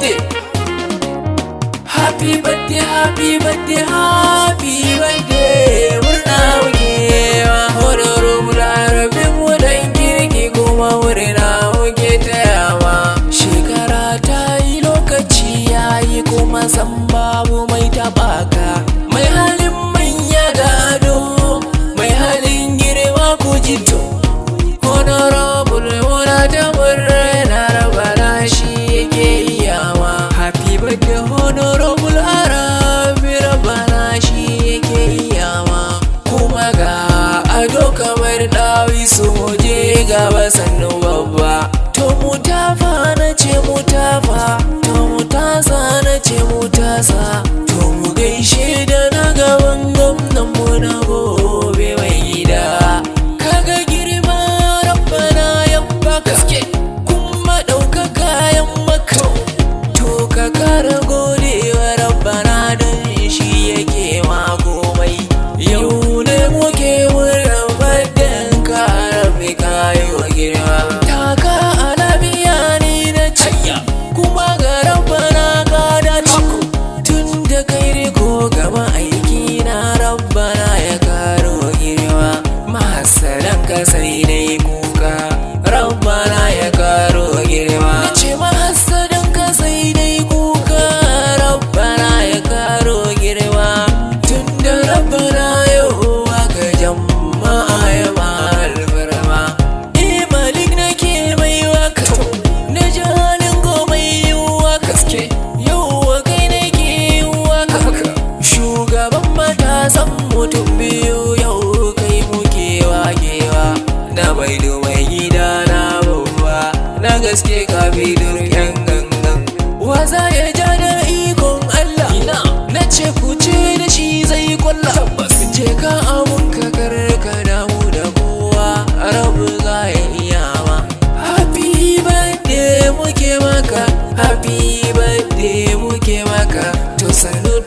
Birthday. Happy birthday, happy birthday, happy birthday. Murna muke wa Honorable Arabi mu dan kirki, kuma murna muke tayawa. Shekara ta yi, lokaci ya yi, kuma san babu mai taɓa ka. Mai halin manya gado, mai halin girma ku jito. Honorable, muna ta murna, Rabbana shi yake iyawa. Happy birthday, Honorable Arabi, Rabbana shi yake iyawa. Kuma ga ado kamar ɗawisu, mu je gaba sannu babba. To mu tafa na ce, mu tafa, to mu tasa na ce, mu tasa, to mu gaishe da na gaban gwamnan mu na gobe, mai gida. Kaga girma Rabbana ya baka, kuma ɗaukaka ya maka, to ka kara godewa Rabbana don shi yake ma komai. Yau ne muke murnar birthday ka, Rabbi kayo girma. Taka a lafiya ni na ce, kuma ga Rabbana ka dace. Tun da kai riko gaba aiki na, Rabbana ya karo girma. Mahasadan ka sai dai kuka, Rabbana ya karo girma. Na ce mahasadan ka sai dai kuka, Rabbana ya karo girma. Tun da Rabbana yau aka jama'a ya ma alfarma. Eh, Malik nake mai waka, na ji halin gomai yin waka. Yau kai nake yin waka. Shugaban matasan mutum biyu, yau kai muke wakewa. Na maido mai gida na babba, na gaske kafi yan gangan. Waza ya ja da ikon Allah? Na ce ku ce da shi zai kwalla. Je ka abun ka, kar ka damu da kowa, Rabu za ya iya ma. Happy birthday muke maka, happy birthday muke maka. To sannu.